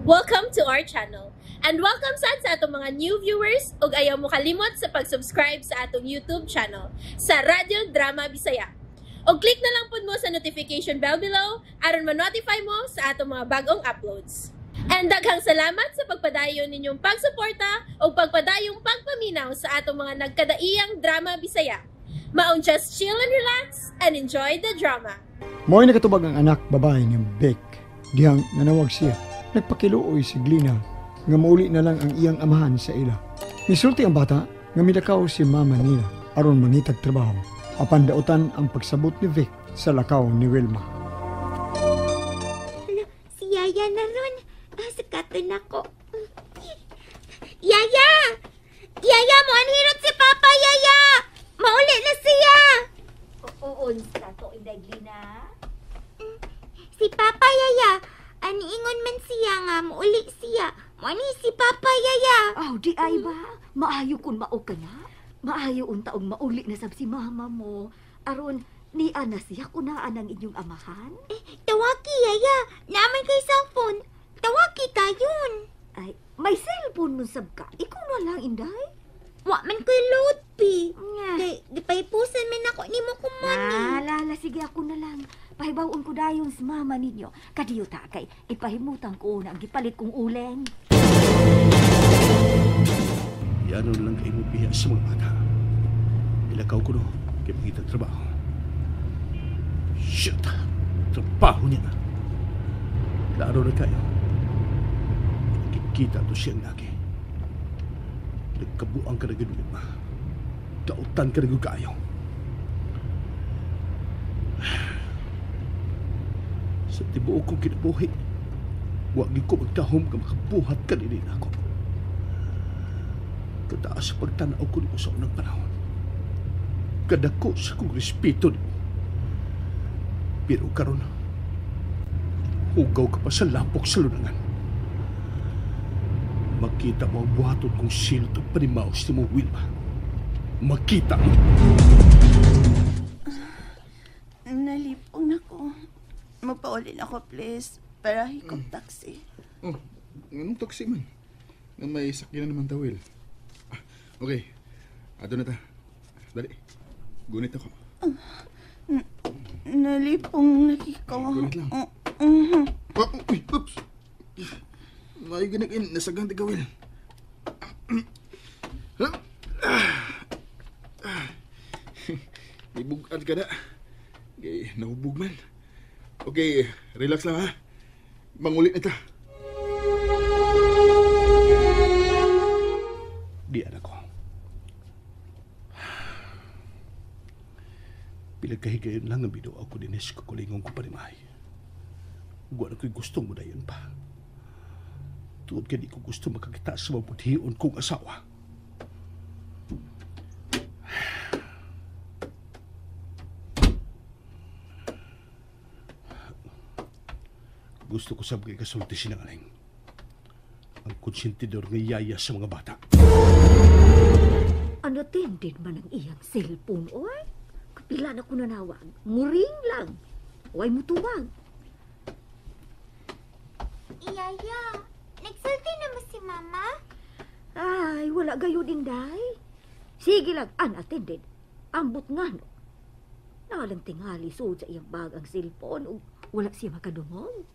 Welcome to our channel. And welcome sad sa atong mga new viewers ug ayaw mo kalimot sa pag-subscribe sa atong YouTube channel sa Radyo Drama Bisaya. Og click na lang pud mo sa notification bell below aron ma-notify mo sa atong mga bagong uploads. And daghang salamat sa pagpadayon ninyong pagsuporta ug pagpadayong pagpaminaw sa atong mga nagkadaiyang drama Bisaya. Maong just chill and relax and enjoy the drama. Mo'y nakatubag ang anak babae ni Beck. Dihang nanawag siya. Nagpakiluoy si Glina nga mauli na lang ang iyang amahan sa ila. Misulti ang bata nga milakaw si mama nila aron mangitag trabaho. Apan dautan ang pagsabot ni Vic sa lakaw ni Wilma. Hala, si Yaya na ron. Ah, sakaton ako. Yaya! Yaya, mo anhirot si Papa, Yaya! Mauli na siya! Oo, sa to, Inday Glina. Si Papa, Yaya. Aniingon man siya nga, mauli siya. Mo si Papa, Yaya. Aw, di ay ba? Maayo kun mao ka na. Maayo unta og mauli na sab si mama mo. Aron, niya na siya kunaan ang inyong amahan. Eh, tawagi, Yaya. Naaman kay cellphone. Tawagi tayon. Ay, may cellphone mo sab ka. Ikaw na lang, Inday. Wa man ko'y load, pi. Nga. Kay, gipaipusan man ako ni mo kumani. Naalala, sige ako na lang. Pahibawon ko dayon sa mama ninyo. Kadiyo ta kay ipahimutan ko na ang gipalit kong uleng. Yan lang kay mo biya sa mga bata. Ilakaw ko no, kay pangitag trabaho. Shit! Trabaho niya na. Klaro na kayo. Nakikita to siyang lagi. Nagkabuang ka na gano'n, ma. Dautan ka na gano'n kayo. Sa tibuok kong kinabuhi, wag ko magdahom ka makabuhat ka din ako. Kataas sa pagtanaw ko nimo sa unang panahon. Kadako sa kong respeto nimo. Pero karon, hugaw ka pa sa lapok sa lunangan. Makita mo ang buhaton kong silot o panimaos ni mo, Wilma. Makita mo. Nalipong ako. Magpaulin ako, please. Para hikop taxi. Oh, anong taxi man? Nga may sakyan na naman tawil. Ah, okay, ato na ta. Dali, gunit ako. Nalipong lagi ko. Gunit lang. Oh, uy, oops! May ginagin, nasagang tigawil. Ibugan ka na. Okay, nahubog man. Okay, relax lang ha. Mangulit na ta. Di anak ko. Pinagkahigayon lang ang bido ako din sa kakulingon ko panimahay. Guwan ako'y gustong mo na yun pa. Tungod kaya di ko gusto makakita sa mabudhion kong asawa. Gusto ko sabay kasulti sinangaling. Ang konsentidor nga yaya sa mga bata. Ano tindin man ang iyang cellphone, oy? Kapila na ko nanawag. Muring lang. Way mo tuwag. Yaya, nagsulti na mo si Mama? Ay, wala gayon, Inday. Sige lang, unattended. Ambot nga, no. Nalang tingali sud sa iyang bag ang cellphone ug wala siya makadungog.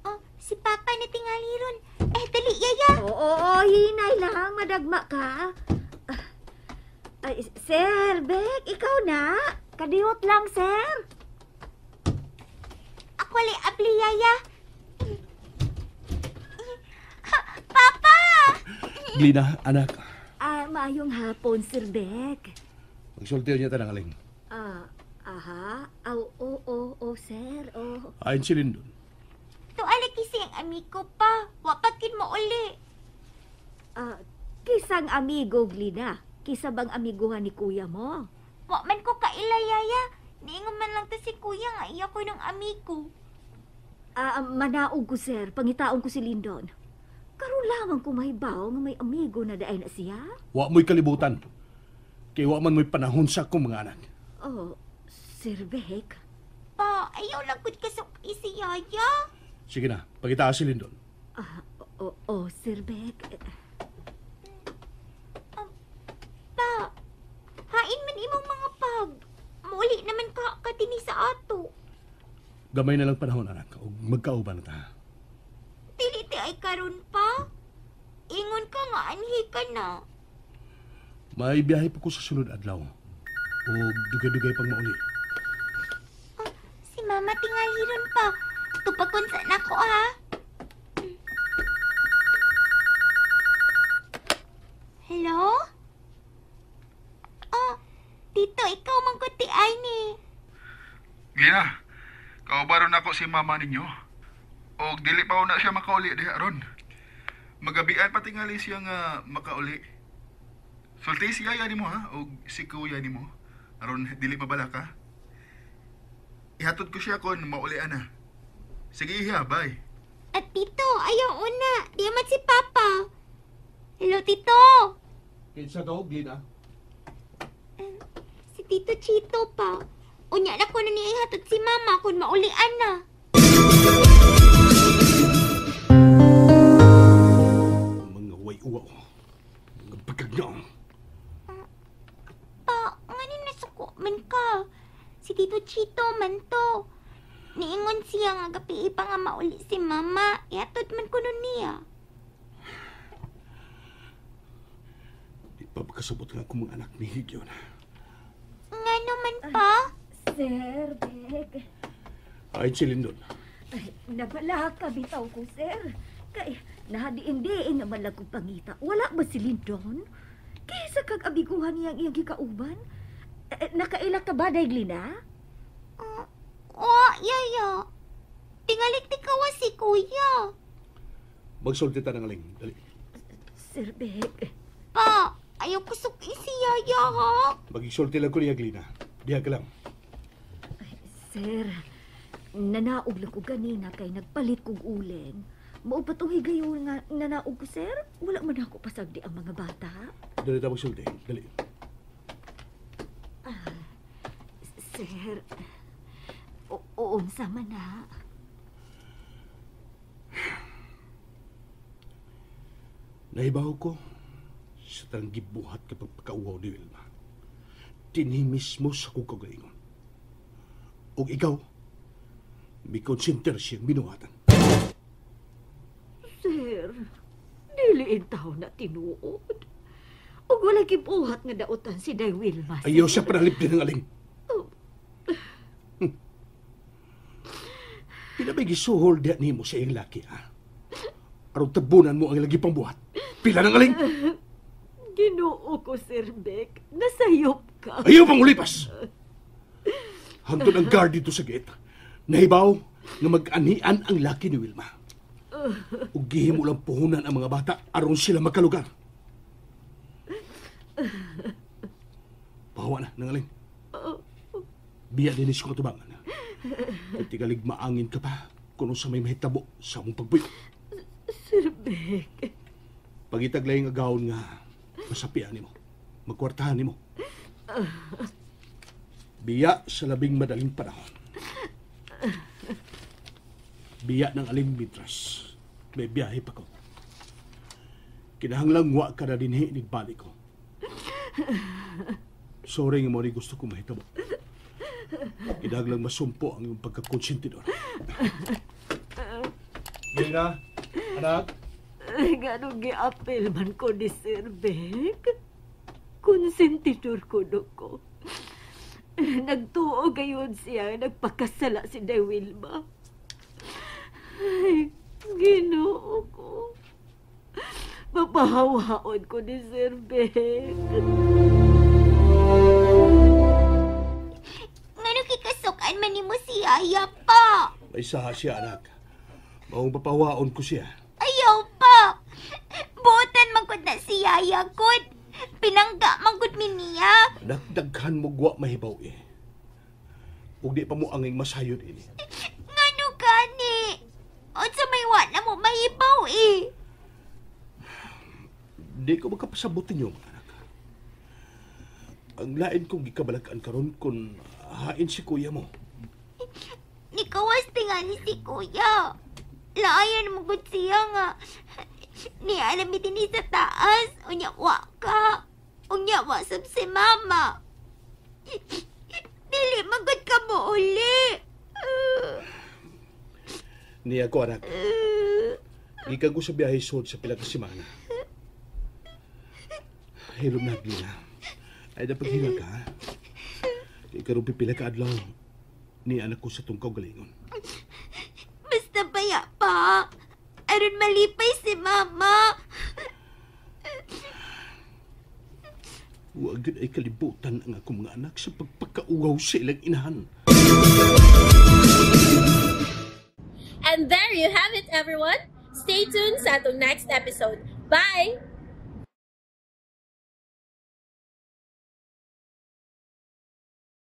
Oh, si Papa na tingali ron. Eh, dali, Yaya. Oo, oo, hinay lang. Madagma ka. Ay, Sir Beck, ikaw na. Kadiyot lang, sir. Ako li abli, Yaya. Papa! Glina, anak. Ah, maayong hapon, Sir Beck. Magsultiyo niya tanang aling. Ah, aha. Aw, oo, oo, oo, sir. Oh. Ayon si Lindon. Tuala kasi ang amigo pa. Wapakin mo uli. Ah, kisang amigo, Glina. Kisa bang amiguhan ni kuya mo? Wa man ko kaila, Yaya. Niingon man lang to si kuya nga iya ko ng amigo. Ah, manaog ko, sir. Pangitaon ko si Lindon. Karon lamang ko mahibaw nga may amigo na daay na siya. Wa mo'y kalibutan. Kay wa man mo'y panahon sa akong mga anak. Oh, Sir Beck. Pa, ayaw lang gud kasuk si Yaya. Sige na, pagita si Lindon. Oo, Sir Beck. Pa, hain man imong mga pag. Muuli naman ka kadini sa ato. Gamay na lang panahon, anak, ug magkauban na ta. Dili ti ay karon pa. Ingon ka nga anhi ka na. May biyahe pa ko sa sunod adlaw. O dugay-dugay pang mauli. Si mama tingali ron pa. Tupakon sa nako ha. Hello? Oh, tito, ikaw man ko ti ay ni. Gina, kaubaron ako si mama ninyo. Og dili pa na siya makauli diha ron. Magabian pa tingali siya nga makauli. Sulti si yaya nimo ha, og si kuya nimo. Aron dili mabala ka. Ihatod ko siya kon mauli ana. Sige iha, bye. At tito, ayaw una. Di man si papa. Hello, tito. Kinsa ka, Gina? Si Tito Chito pa. Unya na ko na niya ihatod si mama kung maulian na. Mga way-uwaw. Mga pagkagnaong. Pa, ngano nasuko man ka? Si Tito Chito man to. Niingon siya nga gapi pa nga mauli si mama. Ihatod man ko nun niya. Di pa makasabot nga akong mga anak ni Higyon. Ngano man pa? Sir Beck. Ay, si Lindon. Ay, nabala ka bitaw ko, sir. Kay, nahadiin-diin naman lang kong pangita. Wala ba si Lindon? Kaysa kag abiguhan niyang iyang gikauban? Nakaila ka ba, Daiglina? Oh, yaya. Tingalik ti kawa si kuya. Magsulti ta ng aling. Dali. Sir Beck. Pa, ayaw ko suki si yaya ha. Magsulti lang ko niya, Glina. Diha ka lang. Ay, sir, nanaog lang ko ganina kay nagpalit kog uling. Mao pa tong higayon nga nanaog ko, sir? Wala man ako pasagdi ang mga bata. Dali ta magsulti. Dali. Sir, uunsa man na. Nahibaw ko sa tanang gibuhat kapag pagkauwaw ni Wilma. Dinhi mismo sa kong kagalingon. Og ikaw, may konsenter siyang binuhatan. Sir, dili taw na tinuod. Og wala gibuhat nga dautan si Day Wilma. Sir. Ayaw siya panalip din ng aling. Pila may gisuhol diya nimo sa iyang laki, ha? Aron tabunan mo ang lagi pang buhat. Pila ng aling? Ginoo ko, Sir Beck. Nasayop ka. Ayaw pang ulipas! Hangtod ang guard dito sa gate. Nahibaw nga mag-anian ang laki ni Wilma. Ug gihimo lang puhunan ang mga bata aron sila makalugar. Pahawa na, nangaling. Biya din siya katubangan. At tigalig maangin ka pa kung sa may mahitabo sa mong pagbuyo. Sir Beck. Pagitaglay ang agawon nga masapian nimo, magkwartahan nimo. Biya sa labing madaling panahon. Biya ng aling mitras. May biyahe pa ko. Kinahanglang wa ka na dinhi nigbalik ko. Sorry nga mo rin gusto kong mahitabo. Kinahanglang masumpo ang iyong pagkakonsentidor. Gina, anak. Ganong giapel man ko ni Sir Beck. Konsentidor ko no ko. Nagtuo gayon siya, nagpakasala si Day Wilma. Ay, Ginoo ko. Mapahawaon ko ni Sir Beck. Ngano kikasukan man nimo si Yaya pa? May saha siya, anak. Maong papahawaon ko siya. Ayaw pa. Buotan man gud na si Yaya gud. Pinangga man gud mi niya. Anak, daghan mo gwa mahibaw eh. Ug di pa mo anging masayod ini. Ngano gani? Unsa may wa na mo mahibaw eh. Di ko makapasabot ninyo, mga anak. Ang lain kong gikabalak-an karon kung hain si kuya mo. Nikawas tingali si kuya. Laayan mo gud siya nga. Niya alam dinhi sa taas. Unya wa ka. Unya wa sab si mama. Dili man gud ka mo uli. Niya ko, anak. Gikan ko sa biyahe sod sa pila ka semana. Hilom na, Gina. Ay, dapat hila ka, ha? Kay karon pipila ka adlaw ni anak ko sa tungkaw galingon. Basta baya pa. Aron malipay si mama. Huwag ay kalibutan ang akong mga anak sa pagpakaugaw sa ilang inahan. And there you have it, everyone. Stay tuned sa atong next episode. Bye!